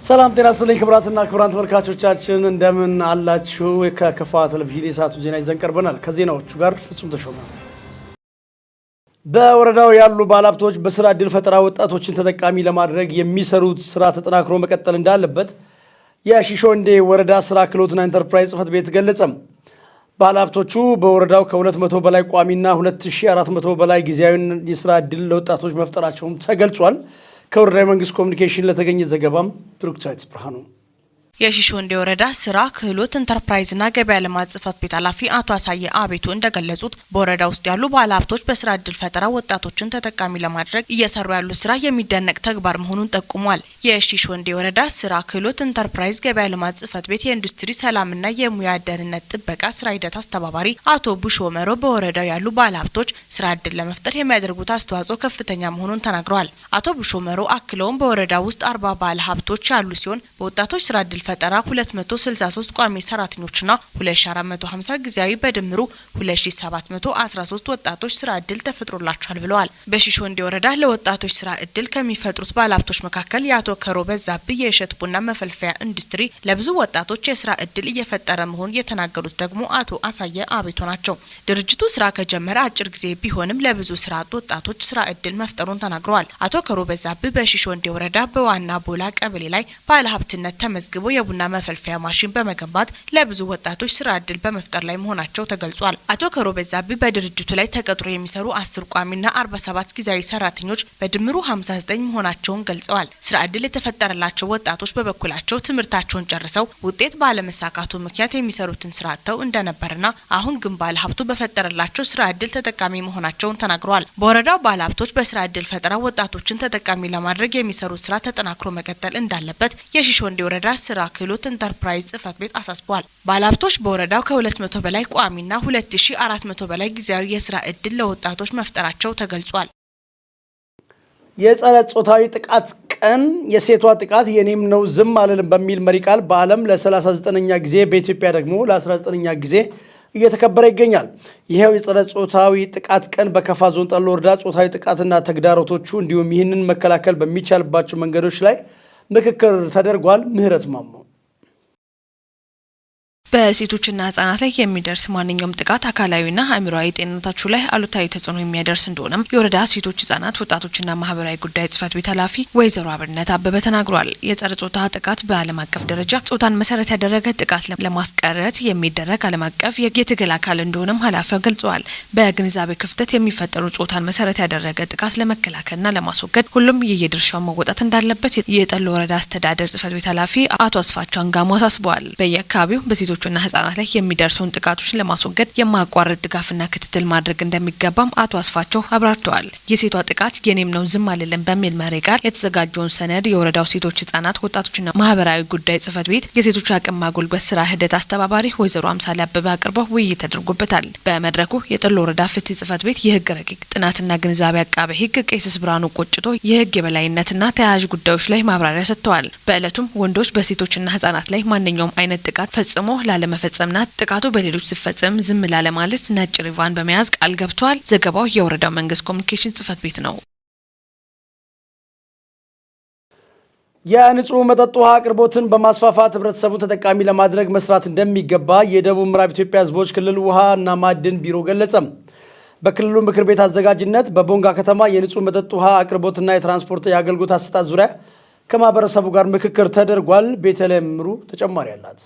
ሰላም ጤና ይስጥልኝ ክቡራትና ክቡራን ተመልካቾቻችን፣ እንደምን አላችሁ? ከከፋ ቴሌቪዥን የሰዓቱ ዜና ይዘን ቀርበናል። ከዜናዎቹ ጋር ፍጹም ተሾመ። በወረዳው ያሉ ባለሀብቶች በስራ ዕድል ፈጠራ ወጣቶችን ተጠቃሚ ለማድረግ የሚሰሩት ስራ ተጠናክሮ መቀጠል እንዳለበት የሺሾንዴ ወረዳ ስራ ክህሎትና ኢንተርፕራይዝ ጽሕፈት ቤት ገለጸ። ባለሀብቶቹ በወረዳው ከ200 በላይ ቋሚና 2400 በላይ ጊዜያዊ የስራ ዕድል ለወጣቶች መፍጠራቸውም ተገልጿል። ከወረዳ የመንግስት ኮሚኒኬሽን ለተገኘ ዘገባም ብሩክታዊት ብርሃኑ። የሺሾንዴ ወረዳ ስራ ክህሎት ኢንተርፕራይዝና ገበያ ልማት ጽሕፈት ቤት ኃላፊ አቶ አሳየ አቤቱ እንደገለጹት፣ በወረዳ ውስጥ ያሉ ባለሀብቶች በስራ እድል ፈጠራ ወጣቶችን ተጠቃሚ ለማድረግ እየሰሩ ያሉት ስራ የሚደነቅ ተግባር መሆኑን ጠቁሟል። የሺሾንዴ ወረዳ ስራ ክህሎት ኢንተርፕራይዝ ገበያ ልማት ጽሕፈት ቤት የኢንዱስትሪ ሰላምና የሙያ ደህንነት ጥበቃ ስራ ሂደት አስተባባሪ አቶ ቡሾ መሮ በወረዳው ያሉ ባለሀብቶች ስራ እድል ለመፍጠር የሚያደርጉት አስተዋጽኦ ከፍተኛ መሆኑን ተናግረዋል። አቶ ቡሾ መሮ አክለውም በወረዳው ውስጥ 40 ባለ ሀብቶች ያሉ ሲሆን፣ በወጣቶች ስራ እድል ፈጠራ 263 ቋሚ ሰራተኞችና 2450 ጊዜያዊ በድምሩ 2713 ወጣቶች ስራ እድል ተፈጥሮላቸዋል ብለዋል። በሺሾንዴ ወረዳ ለወጣቶች ስራ እድል ከሚፈጥሩት ባለሀብቶች መካከል የአቶ ከሮ በዛብህ የእሸት ቡና መፈልፈያ ኢንዱስትሪ ለብዙ ወጣቶች የስራ እድል እየፈጠረ መሆኑን የተናገሩት ደግሞ አቶ አሳየ አቤቶ ናቸው። ድርጅቱ ስራ ከጀመረ አጭር ጊዜ ቢሆንም ለብዙ ስራ አጥ ወጣቶች ስራ እድል መፍጠሩን ተናግረዋል። አቶ ከሮ በዛብህ በሺሾንዴ ወረዳ በዋና ቦላ ቀበሌ ላይ ባለሀብትነት ተመዝግቦ የቡና መፈልፈያ ማሽን በመገንባት ለብዙ ወጣቶች ስራ እድል በመፍጠር ላይ መሆናቸው ተገልጿል። አቶ ከሮ በዛብህ በድርጅቱ ላይ ተቀጥሮ የሚሰሩ 10 ቋሚና 47 ጊዜያዊ ሰራተኞች በድምሩ 59 መሆናቸውን ገልጸዋል። ስራ እድል የተፈጠረላቸው ወጣቶች በበኩላቸው ትምህርታቸውን ጨርሰው ውጤት ባለመሳካቱ ምክንያት የሚሰሩትን ስራ አጥተው እንደነበርና አሁን ግን ባለሀብቱ በፈጠረላቸው ስራ እድል ተጠቃሚ መሆናቸውን ተናግረዋል። በወረዳው ባለሀብቶች በስራ እድል ፈጠራ ወጣቶችን ተጠቃሚ ለማድረግ የሚሰሩት ስራ ተጠናክሮ መቀጠል እንዳለበት የሺሾንዴ ወረዳ ስራ ክህሎት ኢንተርፕራይዝ ጽሕፈት ቤት አሳስቧል። ባለሀብቶች በወረዳው ከ200 በላይ ቋሚና 2400 በላይ ጊዜያዊ የስራ እድል ለወጣቶች መፍጠራቸው ተገልጿል። የጸረ ጾታዊ ጥቃት ቀን "የሴቷ ጥቃት የኔም ነው፣ ዝም አልልም" በሚል መሪ ቃል በዓለም ለ39ኛ ጊዜ፣ በኢትዮጵያ ደግሞ ለ19ኛ ጊዜ እየተከበረ ይገኛል። ይኸው የጸረ ጾታዊ ጥቃት ቀን በከፋ ዞን ጠሎ ወረዳ ጾታዊ ጥቃትና ተግዳሮቶቹ እንዲሁም ይህንን መከላከል በሚቻልባቸው መንገዶች ላይ ምክክር ተደርጓል። ምህረት ማሞ። በሴቶችና ህጻናት ላይ የሚደርስ ማንኛውም ጥቃት አካላዊና አእምሯዊ ጤንነታቸው ላይ አሉታዊ ተጽዕኖ የሚያደርስ እንደሆነም የወረዳ ሴቶች፣ ህጻናት፣ ወጣቶችና ማህበራዊ ጉዳይ ጽህፈት ቤት ኃላፊ ወይዘሮ አብነት አበበ ተናግሯል። የጸረ ጾታ ጥቃት በዓለም አቀፍ ደረጃ ጾታን መሰረት ያደረገ ጥቃት ለማስቀረት የሚደረግ ዓለም አቀፍ የትግል አካል እንደሆነም ኃላፊው ገልጸዋል። በግንዛቤ ክፍተት የሚፈጠሩ ጾታን መሰረት ያደረገ ጥቃት ለመከላከልና ለማስወገድ ሁሉም የየድርሻውን መወጣት እንዳለበት የጠሎ ወረዳ አስተዳደር ጽህፈት ቤት ኃላፊ አቶ አስፋቸው አንጋሞ አሳስበዋል። በየአካባቢው በሴቶችና ህጻናት ላይ የሚደርሰውን ጥቃቶችን ለማስወገድ የማያቋርጥ ድጋፍና ክትትል ማድረግ እንደሚገባም አቶ አስፋቸው አብራርተዋል። "የሴቷ ጥቃት የኔም ነው፣ ዝም አልልም" በሚል መሪ ቃል የተዘጋጀውን ሰነድ የወረዳው ሴቶች፣ ህጻናት፣ ወጣቶችና ማህበራዊ ጉዳይ ጽህፈት ቤት የሴቶች አቅም ማጎልበት ስራ ሂደት አስተባባሪ ወይዘሮ አምሳሌ አበበ አቅርበው ውይይት ተደርጎበታል። በመድረኩ የጠሎ ወረዳ ፍትህ ጽህፈት ቤት የህግ ረቂቅ ጥናትና ግንዛቤ አቃቤ ህግ ቄስ ብርሃኑ ቆጭቶ የህግ የበላይነትና ተያያዥ ጉዳዮች ላይ ማብራሪያ ሰጥተዋል። በእለቱም ወንዶች በሴቶችና ህጻናት ላይ ማንኛውም አይነት ጥቃት ፈጽሞ ላለመፈጸምና ጥቃቱ በሌሎች ሲፈጸም ዝም ላለማለት ነጭ ሪቫን በመያዝ ቃል ገብተዋል። ዘገባው የወረዳው መንግስት ኮሚኒኬሽን ጽህፈት ቤት ነው። የንጹህ መጠጥ ውሃ አቅርቦትን በማስፋፋት ህብረተሰቡን ተጠቃሚ ለማድረግ መስራት እንደሚገባ የደቡብ ምዕራብ ኢትዮጵያ ህዝቦች ክልል ውሃ እና ማዕድን ቢሮ ገለጸ። በክልሉ ምክር ቤት አዘጋጅነት በቦንጋ ከተማ የንጹህ መጠጥ ውሃ አቅርቦትና የትራንስፖርት የአገልግሎት አሰጣጥ ዙሪያ ከማህበረሰቡ ጋር ምክክር ተደርጓል። ቤተልሔም ምሩ ተጨማሪ አላት።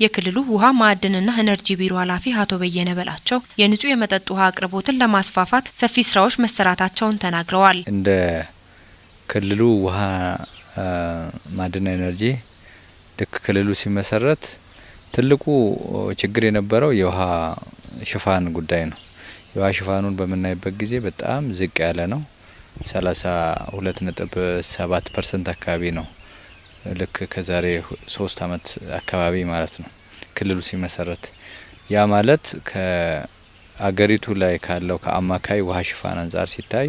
የክልሉ ውሃ፣ ማዕድንና ኢነርጂ ቢሮ ኃላፊ አቶ በየነ በላቸው የንጹህ የመጠጥ ውሃ አቅርቦትን ለማስፋፋት ሰፊ ስራዎች መሰራታቸውን ተናግረዋል። እንደ ክልሉ ውሃ፣ ማዕድንና ኢነርጂ ልክ ክልሉ ሲመሰረት ትልቁ ችግር የነበረው የውሃ ሽፋን ጉዳይ ነው። የውሃ ሽፋኑን በምናይበት ጊዜ በጣም ዝቅ ያለ ነው። 32.7% አካባቢ ነው። ልክ ከዛሬ 3 አመት አካባቢ ማለት ነው ክልሉ ሲመሰረት። ያ ማለት ከአገሪቱ ላይ ካለው ከአማካይ ውሃ ሽፋን አንጻር ሲታይ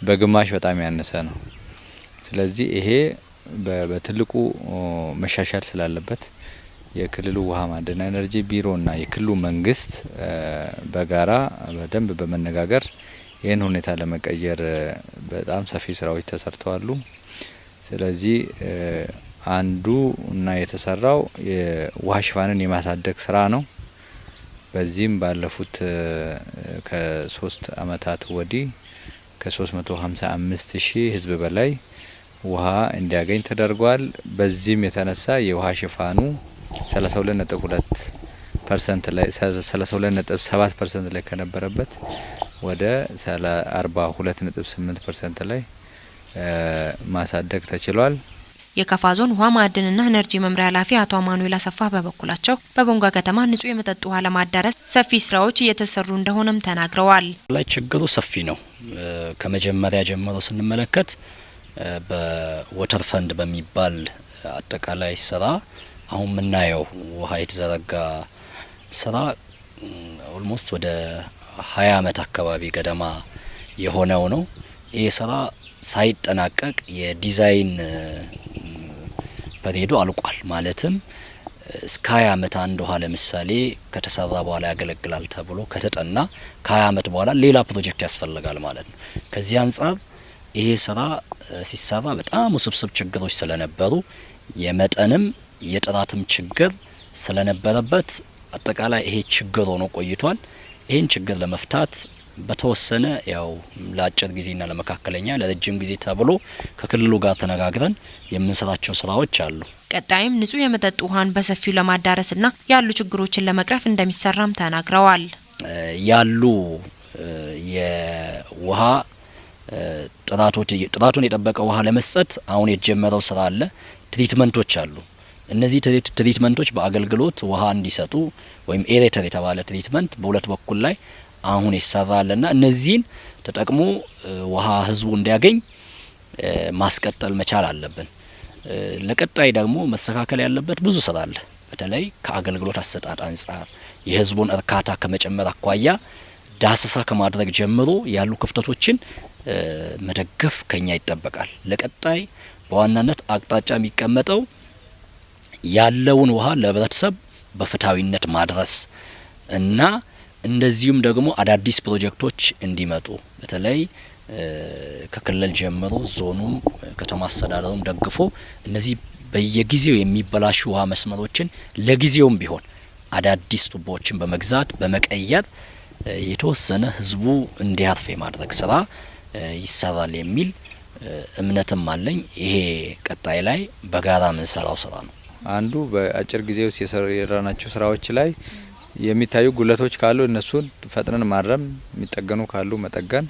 በግማሽ በጣም ያነሰ ነው። ስለዚህ ይሄ በትልቁ መሻሻል ስላለበት የክልሉ ውሃ፣ ማዕድንና ኤነርጂ ቢሮና የክልሉ መንግስት በጋራ በደንብ በመነጋገር ይህን ሁኔታ ለመቀየር በጣም ሰፊ ስራዎች ተሰርተዋል። ስለዚህ አንዱ እና የተሰራው የውሃ ሽፋንን የማሳደግ ስራ ነው። በዚህም ባለፉት ከ3 አመታት ወዲህ ከ355 ሺህ ህዝብ በላይ ውሃ እንዲያገኝ ተደርጓል። በዚህም የተነሳ የውሃ ሽፋኑ 32.2% ላይ፣ 32.7% ላይ ከነበረበት ወደ 42.8% ላይ ማሳደግ ተችሏል። የካፋ ዞን ውሃ፣ ማዕድንና ኢነርጂ መምሪያ ኃላፊ አቶ አማኑኤል አሰፋ በበኩላቸው በቦንጋ ከተማ ንጹህ የመጠጥ ውሃ ለማዳረስ ሰፊ ስራዎች እየተሰሩ እንደሆነም ተናግረዋል። ላይ ችግሩ ሰፊ ነው። ከመጀመሪያ ጀምሮ ስንመለከት በ water fund በሚባል አጠቃላይ ስራ አሁን የምናየው ውሃ የተዘረጋ ስራ almost ወደ 20 አመት አካባቢ ገደማ የሆነው ነው። ይህ ስራ ሳይጠናቀቅ የ design period ኡ አልቋል። ማለትም እስከ 20 አመት አንድ ውሃ ለምሳሌ ከተሰራ በኋላ ያገለግላል ተብሎ ከተጠና ከ20 አመት በኋላ ሌላ ፕሮጀክት ያስፈልጋል ማለት ነው። ከዚህ አንጻር ይሄ ስራ ሲሰራ በጣም ውስብስብ ችግሮች ስለነበሩ፣ የመጠንም የጥራትም ችግር ስለነበረበት አጠቃላይ ይሄ ችግር ሆኖ ቆይቷል። ይህን ችግር ለመፍታት በተወሰነ ያው ለአጭር ጊዜና ለመካከለኛ ለረጅም ጊዜ ተብሎ ከክልሉ ጋር ተነጋግረን የምንሰራቸው ስራዎች አሉ። ቀጣይም ንጹህ የመጠጥ ውሃን በሰፊው ለማዳረስና ያሉ ችግሮችን ለመቅረፍ እንደሚሰራም ተናግረዋል። ያሉ የውሃ ጥራቶች፣ ጥራቱን የጠበቀ ውሃ ለመስጠት አሁን የተጀመረው ስራ አለ። Treatment ኦች አሉ። እነዚህ treatment ኦች በአገልግሎት ውሃ እንዲሰጡ ወይም aerator የተባለ treatment በሁለት በኩል ላይ አሁን ይሰራልና እነዚህን ተጠቅሞ ውሃ ህዝቡ እንዲያገኝ ማስቀጠል መቻል አለብን። ለቀጣይ ደግሞ መስተካከል ያለበት ብዙ ስራ አለ። በተለይ ከአገልግሎት አሰጣጥ አንጻር የህዝቡን እርካታ ከመጨመር አኳያ ዳሰሳ ከማድረግ ጀምሮ ያሉ ክፍተቶችን መደገፍ ከኛ ይጠበቃል። ለቀጣይ በዋናነት አቅጣጫ የሚቀመጠው ያለውን ውሃ ለህብረተሰብ በፍትሐዊነት ማድረስ እና እንደዚሁም ደግሞ አዳዲስ ፕሮጀክቶች እንዲመጡ በተለይ ከክልል ጀምሮ ዞኑም ከተማ አስተዳደሩም ደግፎ እነዚህ በየጊዜው የሚበላሹ ውሃ መስመሮችን ለጊዜውም ቢሆን አዳዲስ ቱቦዎችን በመግዛት፣ በመቀየር የተወሰነ ህዝቡ እንዲያርፍ የማድረግ ስራ ይሰራል የሚል እምነትም አለኝ። ይሄ ቀጣይ ላይ በጋራ የምንሰራው ስራ ነው። አንዱ በአጭር ጊዜ ውስጥ የሰራናቸው ስራዎች ላይ የሚታዩ ጉድለቶች ካሉ እነሱን ፈጥነን ማረም፣ የሚጠገኑ ካሉ መጠገን፣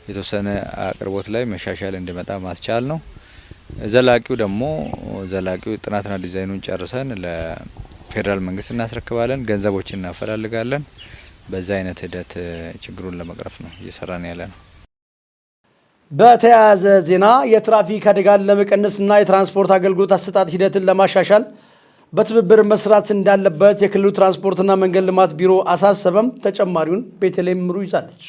የተወሰነ አቅርቦት ላይ መሻሻል እንዲመጣ ማስቻል ነው። ዘላቂው ደግሞ ዘላቂው ጥናትና ዲዛይኑን ጨርሰን ለፌዴራል መንግስት እናስረክባለን። ገንዘቦችን እናፈላልጋለን። በዛ አይነት ሂደት ችግሩን ለመቅረፍ ነው እየሰራን ያለ ነው። በተያያዘ ዜና የትራፊክ አደጋን ለመቀነስና የትራንስፖርት አገልግሎት አሰጣጥ ሂደትን ለማሻሻል በትብብር መስራት እንዳለበት የክልሉ ትራንስፖርትና መንገድ ልማት ቢሮ አሳሰበም። ተጨማሪውን ቤተልሔም ምሩ ይዛለች።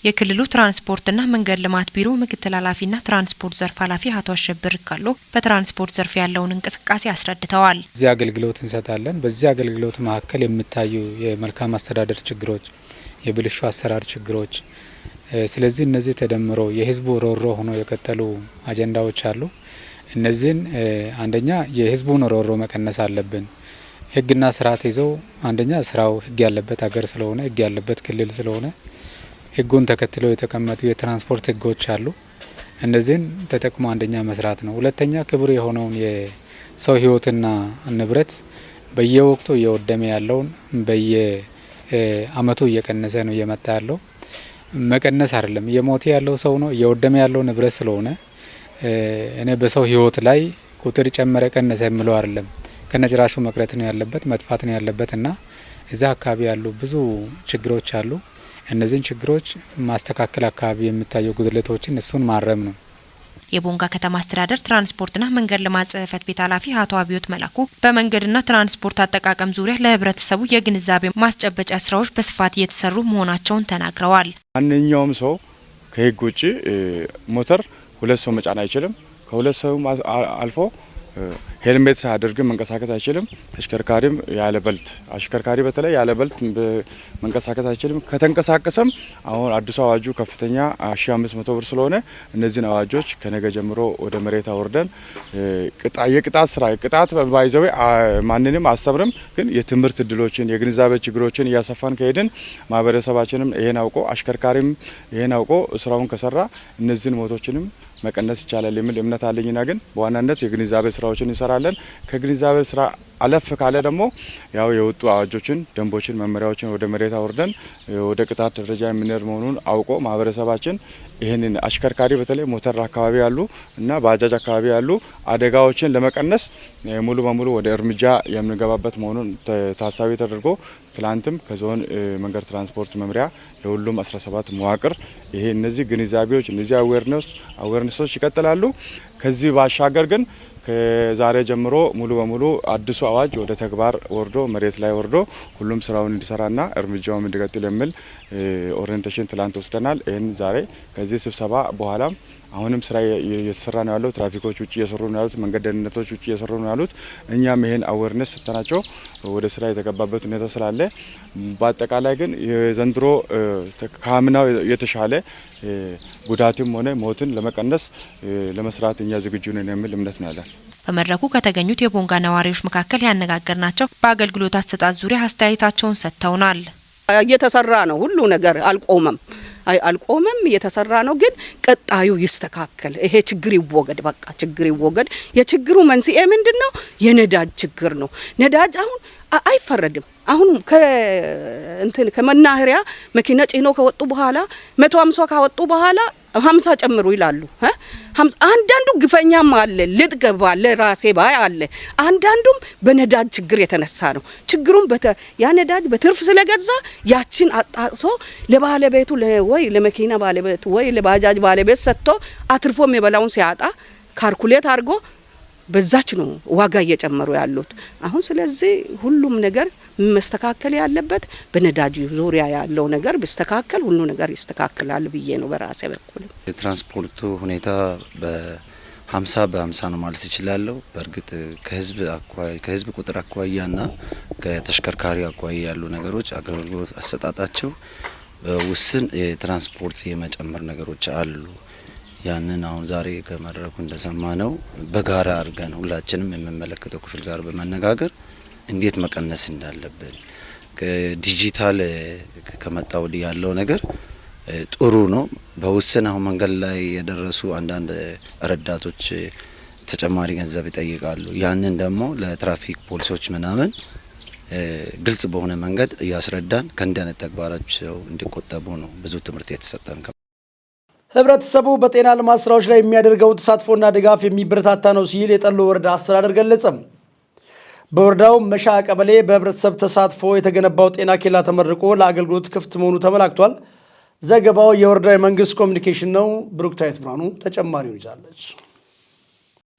የክልሉ ትራንስፖርትና መንገድ ልማት ቢሮ ምክትል ኃላፊና ትራንስፖርት ዘርፍ ኃላፊ አቶ አሸብር ካሎ በትራንስፖርት ዘርፍ ያለውን እንቅስቃሴ አስረድተዋል። እዚህ አገልግሎት እንሰጣለን። በዚህ አገልግሎት መካከል የሚታዩ የመልካም አስተዳደር ችግሮች፣ የብልሹ አሰራር ችግሮች፣ ስለዚህ እነዚህ ተደምሮ የህዝቡ ሮሮ ሆኖ የቀጠሉ አጀንዳዎች አሉ። እነዚህን አንደኛ የህዝቡን ሮሮ መቀነስ አለብን። ህግና ስርዓት ይዘው አንደኛ ስራው ህግ ያለበት ሀገር ስለሆነ፣ ህግ ያለበት ክልል ስለሆነ ህጉን ተከትለው የተቀመጡ የትራንስፖርት ህጎች አሉ። እነዚህን ተጠቅሞ አንደኛ መስራት ነው። ሁለተኛ ክቡር የሆነውን የሰው ህይወትና ንብረት በየወቅቱ እየወደመ ያለውን በየአመቱ እየቀነሰ ነው እየመጣ ያለው። መቀነስ አይደለም፣ እየሞተ ያለው ሰው ነው፣ እየወደመ ያለው ንብረት ስለሆነ እኔ በሰው ህይወት ላይ ቁጥር ጨመረ ቀነሰ የምለው አይደለም። ከነጭራሹ መቅረት ነው ያለበት፣ መጥፋት ነው ያለበት እና እዛ አካባቢ ያሉ ብዙ ችግሮች አሉ። እነዚህን ችግሮች ማስተካከል፣ አካባቢ የሚታየው ጉድለቶችን እሱን ማረም ነው። የቦንጋ ከተማ አስተዳደር ትራንስፖርትና መንገድ ልማት ጽህፈት ቤት ኃላፊ አቶ አብዮት መላኩ በመንገድና ትራንስፖርት አጠቃቀም ዙሪያ ለህብረተሰቡ የግንዛቤ ማስጨበጫ ስራዎች በስፋት እየተሰሩ መሆናቸውን ተናግረዋል። ማንኛውም ሰው ከህግ ውጭ ሞተር ሁለት ሰው መጫን አይችልም። ከሁለት ሰው አልፎ ሄልሜት ሳያደርግም መንቀሳቀስ አይችልም። ተሽከርካሪም ያለ belt፣ አሽከርካሪ በተለይ ያለ belt መንቀሳቀስ አይችልም። ከተንቀሳቀሰም አሁን አዲሱ አዋጁ ከፍተኛ 1500 ብር ስለሆነ እነዚህን አዋጆች ከነገ ጀምሮ ወደ መሬት አውርደን የቅጣት ስራ፣ ቅጣት by the way ማንንም አስተምርም፣ ግን የትምህርት እድሎችን፣ የግንዛቤ ችግሮችን እያሰፋን ከሄድን ማህበረሰባችንም ይሄን አውቆ፣ አሽከርካሪም ይሄን አውቆ ስራውን ከሰራ እነዚህን ሞቶችንም መቀነስ ይቻላል የሚል እምነት አለኝና ግን በዋናነት የግንዛቤ ስራዎችን እንሰራለን። ከግንዛቤ ስራ አለፍ ካለ ደግሞ ያው የወጡ አዋጆችን፣ ደንቦችን፣ መመሪያዎችን ወደ መሬት አውርደን ወደ ቅጣት ደረጃ የምንሄድ መሆኑን አውቆ ማህበረሰባችን ይህንን አሽከርካሪ በተለይ ሞተር አካባቢ ያሉ እና ባጃጅ አካባቢ ያሉ አደጋዎችን ለመቀነስ ሙሉ በሙሉ ወደ እርምጃ የምንገባበት መሆኑን ታሳቢ ተደርጎ ትላንትም ከዞን መንገድ ትራንስፖርት መምሪያ ለሁሉም 17 መዋቅር ይሄ እነዚህ ግንዛቤዎች፣ እነዚህ awareness ኦች ይቀጥላሉ። ከዚህ ባሻገር ግን ከዛሬ ጀምሮ ሙሉ በሙሉ አዲሱ አዋጅ ወደ ተግባር ወርዶ፣ መሬት ላይ ወርዶ ሁሉም ስራውን እንዲሰራና እርምጃውም እንዲቀጥል የሚል orientation ትላንት ወስደናል። ይህን ዛሬ ከዚህ ስብሰባ በኋላም አሁንም ስራ እየተሰራ ነው ያለው። ትራፊኮች ውጭ እየሰሩ ነው ያሉት። መንገድ ደህንነቶች ውጭ እየሰሩ ነው ያሉት። እኛም ይሄን awareness ሰጥተናቸው ወደ ስራ የተገባበት ሁኔታ ስላለ በአጠቃላይ ግን የዘንድሮ ከአምናው የተሻለ ጉዳትም ሆነ ሞትን ለመቀነስ ለመስራት እኛ ዝግጁ ነን የሚል እምነት ነው ያለን። በመድረኩ ከተገኙት የቦንጋ ነዋሪዎች መካከል ያነጋገርናቸው በአገልግሎት አሰጣጥ ዙሪያ አስተያየታቸውን ሰጥተውናል። እየተሰራ ነው፣ ሁሉ ነገር አልቆመም አልቆመም፣ እየተሰራ ነው። ግን ቀጣዩ ይስተካከል፣ ይሄ ችግር ይወገድ፣ በቃ ችግር ይወገድ። የችግሩ መንስኤ ምንድን ነው? የነዳጅ ችግር ነው። ነዳጅ አሁን አይፈረድም። አሁን ከእንትን ከመናኸሪያ መኪና ጭኖ ከወጡ በኋላ 150 ካወጡ በኋላ 50 ጨምሩ ይላሉ። አንዳንዱ ግፈኛም አለ፣ ልጥገባ ለራሴ ባይ አለ። አንዳንዱም በነዳጅ ችግር የተነሳ ነው። ችግሩም ያ ነዳጅ በትርፍ ስለገዛ ያችን አጣጥሶ ለባለቤቱ ወይ ለመኪና ባለቤቱ ወይ ለባጃጅ ባለቤት ሰጥቶ አትርፎ የሚበላውን ሲያጣ calculate አድርጎ በዛች ነው ዋጋ እየጨመሩ ያሉት አሁን። ስለዚህ ሁሉም ነገር መስተካከል ያለበት በነዳጅ ዙሪያ ያለው ነገር ቢስተካከል ሁሉ ነገር ይስተካከላል ብዬ ነው በራሴ በኩል። የትራንስፖርቱ ሁኔታ በ50 በ50 ነው ማለት እችላለሁ። በእርግጥ ከህዝብ ቁጥር አኳያና ከተሽከርካሪ አኳያ ያሉ ነገሮች አገልግሎት አሰጣጣቸው ውስን የትራንስፖርት የመጨመር ነገሮች አሉ። ያንን አሁን ዛሬ ከመድረኩ እንደሰማነው በጋራ አድርገን ሁላችንም የምመለከተው ክፍል ጋር በመነጋገር እንዴት መቀነስ እንዳለብን፣ ከዲጂታል ከመጣ ወዲህ ያለው ነገር ጥሩ ነው። በውስን አሁን መንገድ ላይ የደረሱ አንዳንድ ረዳቶች ተጨማሪ ገንዘብ ይጠይቃሉ። ያንን ደግሞ ለትራፊክ ፖሊሶች ምናምን ግልጽ በሆነ መንገድ እያስረዳን ከእንዲህ አይነት ተግባራቸው እንዲቆጠቡ ነው ብዙ ትምህርት የተሰጠን። ህብረተሰቡ በጤና ልማት ስራዎች ላይ የሚያደርገው ተሳትፎና ድጋፍ የሚበረታታ ነው ሲል የጠሎ ወረዳ አስተዳደር ገለጸ። በወረዳው መሻ ቀበሌ በህብረተሰብ ተሳትፎ የተገነባው ጤና ኬላ ተመርቆ ለአገልግሎት ክፍት መሆኑ ተመላክቷል። ዘገባው የወረዳው የመንግስት ኮሚኒኬሽን ነው። ብሩክታዊት ብርሃኑ ተጨማሪውን ይዛለች።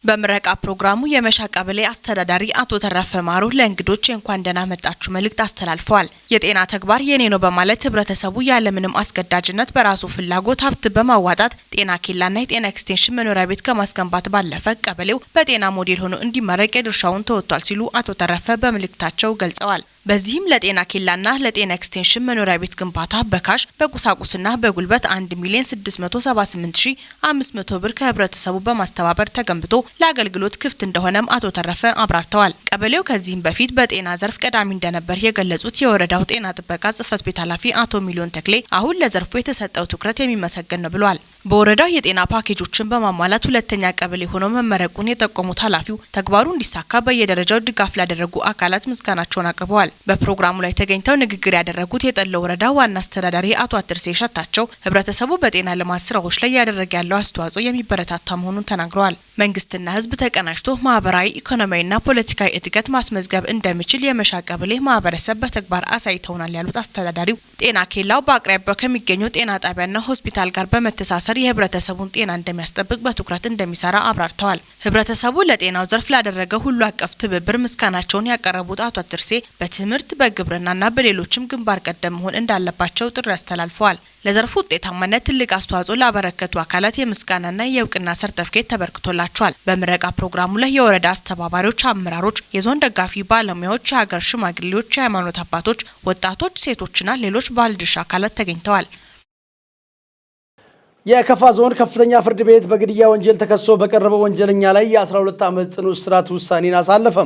በምረቃ ፕሮግራሙ የመሻ ቀበሌ አስተዳዳሪ አቶ ተረፈ ማሩ ለእንግዶች የእንኳን ደህና መጣችሁ መልእክት አስተላልፈዋል። የጤና ተግባር የኔ ነው በማለት ህብረተሰቡ ያለምንም አስገዳጅነት በራሱ ፍላጎት ሀብት በማዋጣት ጤና ኬላና የጤና ኤክስቴንሽን መኖሪያ ቤት ከማስገንባት ባለፈ ቀበሌው በጤና ሞዴል ሆኖ እንዲመረቅ የድርሻውን ተወጥቷል ሲሉ አቶ ተረፈ በመልእክታቸው ገልጸዋል። በዚህም ለጤና ኬላና ለጤና ኤክስቴንሽን መኖሪያ ቤት ግንባታ በ cash፣ በቁሳቁስና በጉልበት 1 ሚሊዮን 678,500 ብር ከህብረተሰቡ በማስተባበር ተገንብቶ ለአገልግሎት ክፍት እንደሆነም አቶ ተረፈ አብራርተዋል። ቀበሌው ከዚህም በፊት በጤና ዘርፍ ቀዳሚ እንደነበር የገለጹት የወረዳው ጤና ጥበቃ ጽሕፈት ቤት ኃላፊ አቶ ሚሊዮን ተክሌ አሁን ለዘርፉ የተሰጠው ትኩረት የሚመሰገን ነው ብለዋል። በወረዳው የጤና ፓኬጆችን በማሟላት ሁለተኛ ቀበሌ ሆኖ መመረቁን የጠቆሙት ኃላፊው ተግባሩ እንዲሳካ በየደረጃው ድጋፍ ላደረጉ አካላት ምስጋናቸውን አቅርበዋል። በፕሮግራሙ ላይ ተገኝተው ንግግር ያደረጉት የጠሎ ወረዳ ዋና አስተዳዳሪ አቶ አትርሴ ሸታቸው ህብረተሰቡ በጤና ልማት ስራዎች ላይ እያደረገ ያለው አስተዋጽኦ የሚበረታታ መሆኑን ተናግረዋል። መንግስትና ህዝብ ተቀናጅቶ ማህበራዊ፣ ኢኮኖሚያዊና ፖለቲካዊ እድገት ማስመዝገብ እንደሚችል የመሻ ቀበሌ ማህበረሰብ በተግባር አሳይተውናል ያሉት አስተዳዳሪው ጤና ኬላው በአቅራቢያው ከሚገኘው ጤና ጣቢያና ሆስፒታል ጋር በመተሳሰር በማጠናከር የህብረተሰቡን ጤና እንደሚያስጠብቅ በትኩረት እንደሚሰራ አብራርተዋል። ህብረተሰቡ ለጤናው ዘርፍ ላደረገው ሁሉ አቀፍ ትብብር ምስጋናቸውን ያቀረቡት አቶ አትርሴ በትምህርት፣ በግብርናና በሌሎችም ግንባር ቀደም መሆን እንዳለባቸው ጥሪ አስተላልፈዋል። ለዘርፉ ውጤታማነት ትልቅ አስተዋጽኦ ላበረከቱ አካላት የምስጋናና የእውቅና ሰርተፍኬት ተበርክቶላቸዋል። በምረቃ ፕሮግራሙ ላይ የወረዳ አስተባባሪዎች፣ አመራሮች፣ የዞን ደጋፊ ባለሙያዎች፣ የሀገር ሽማግሌዎች፣ የሃይማኖት አባቶች፣ ወጣቶች፣ ሴቶችና ሌሎች ባለድርሻ አካላት ተገኝተዋል። የከፋ ዞን ከፍተኛ ፍርድ ቤት በግድያ ወንጀል ተከሶ በቀረበው ወንጀለኛ ላይ የ12 ዓመት ጽኑ እስራት ውሳኔን አሳለፈ።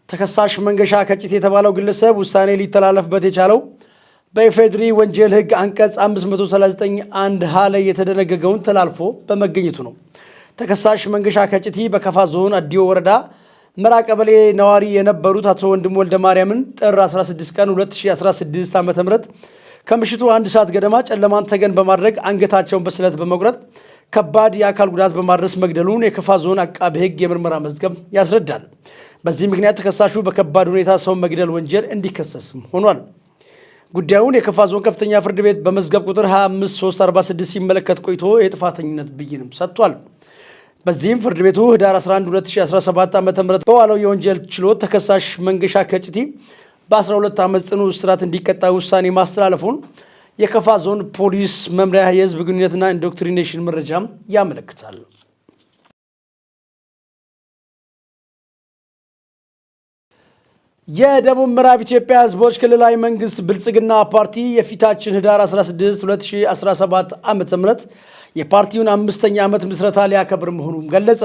ተከሳሽ መንገሻ ከጭት የተባለው ግለሰብ ውሳኔ ሊተላለፍበት የቻለው በኢፌድሪ ወንጀል ሕግ አንቀጽ 539 1 ሀ ላይ የተደነገገውን ተላልፎ በመገኘቱ ነው። ተከሳሽ መንገሻ ከጭቲ በከፋ ዞን አዲዮ ወረዳ መራ ቀበሌ ነዋሪ የነበሩት አቶ ወንድሙ ወልደ ማርያምን ጥር 16 ቀን 2016 ዓ.ም ከምሽቱ 1 ሰዓት ገደማ ጨለማን ተገን በማድረግ አንገታቸውን በስለት በመቁረጥ ከባድ የአካል ጉዳት በማድረስ መግደሉን የከፋ ዞን አቃቤ ሕግ የምርመራ መዝገብ ያስረዳል። በዚህ ምክንያት ተከሳሹ በከባድ ሁኔታ ሰው መግደል ወንጀል እንዲከሰስም ሆኗል። ጉዳዩን የከፋ ዞን ከፍተኛ ፍርድ ቤት በመዝገብ ቁጥር 25346 ሲመለከት ቆይቶ የጥፋተኝነት ብይንም ሰጥቷል። በዚህም ፍርድ ቤቱ ህዳር 11 2017 ዓ.ም በዋለው የወንጀል ችሎት ተከሳሽ መንገሻ ከጭቲ በ12 ዓመት ጽኑ እስራት እንዲቀጣ ውሳኔ ማስተላለፉን የከፋ ዞን ፖሊስ መምሪያ የህዝብ ግንኙነትና indoctrination መረጃም ያመለክታል። የደቡብ ምዕራብ ኢትዮጵያ ህዝቦች ክልላዊ መንግስት ብልጽግና ፓርቲ የፊታችን ህዳር 16 2017 ዓ.ም የፓርቲውን 5ኛ ዓመት ምስረታ ሊያከብር መሆኑን ገለጸ።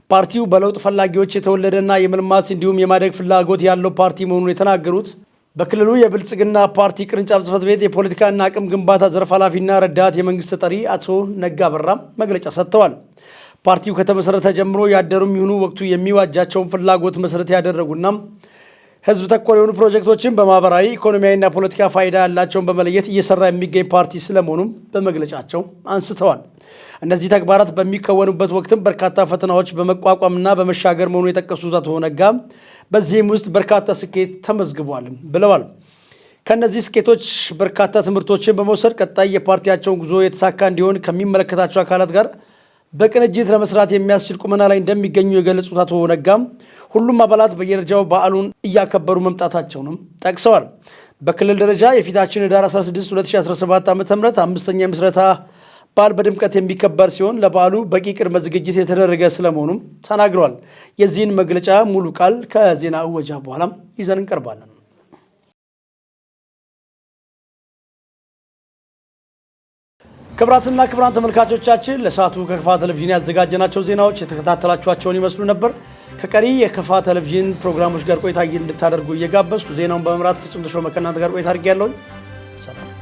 ፓርቲው በለውጥ ፈላጊዎች የተወለደና የመልማት እንዲሁም የማደግ ፍላጎት ያለው ፓርቲ መሆኑን የተናገሩት በክልሉ የብልጽግና ፓርቲ ቅርንጫፍ ጽሕፈት ቤት የፖለቲካና አቅም ግንባታ ዘርፍ ኃላፊና ረዳት የመንግስት ተጠሪ አቶ ነጋ በራም መግለጫ ሰጥተዋል። ፓርቲው ከተመሰረተ ጀምሮ ያደሩም ይሁኑ ወቅቱ የሚዋጃቸውን ፍላጎት መሰረት ያደረጉና ህዝብ ተኮር የሆኑ ፕሮጀክቶችን በማህበራዊ፣ ኢኮኖሚያዊና ፖለቲካ ፋይዳ ያላቸውን በመለየት እየሰራ የሚገኝ ፓርቲ ስለመሆኑም በመግለጫቸው አንስተዋል። እነዚህ ተግባራት በሚከወኑበት ወቅትም በርካታ ፈተናዎች በመቋቋምና በመሻገር መሆኑን የጠቀሱት አቶ ነጋ በዚህም ውስጥ በርካታ ስኬት ተመዝግቧል ብለዋል። ከእነዚህ ስኬቶች በርካታ ትምህርቶችን በመውሰድ ቀጣይ የፓርቲያቸውን ጉዞ የተሳካ እንዲሆን ከሚመለከታቸው አካላት ጋር በቅንጅት ለመስራት የሚያስችል ቁመና ላይ እንደሚገኙ የገለጹት አቶ ነጋም ሁሉም አባላት በየደረጃው በዓሉን እያከበሩ መምጣታቸውንም ጠቅሰዋል። በክልል ደረጃ የፊታችን ህዳር 16 2017 ዓ.ም 5ኛ የምስረታ በዓል በድምቀት የሚከበር ሲሆን ለበዓሉ በቂ ቅድመ ዝግጅት የተደረገ ስለመሆኑም ተናግረዋል። የዚህን መግለጫ ሙሉ ቃል ከዜና እወጃ በኋላም ይዘን እንቀርባለን። ክብራትና ክብራን ተመልካቾቻችን ለሰዓቱ ከከፋ ቴሌቪዥን ያዘጋጀናቸው ዜናዎች የተከታተላችኋቸውን ይመስሉ ነበር። ከቀሪ የከፋ ቴሌቪዥን ፕሮግራሞች ጋር ቆይታ እንድታደርጉ እየጋበዝኩ ዜናውን በመምራት ፍጹም ተሾመ ከእናንተ ጋር ቆይታ አድርጌያለሁኝ። ሰላም።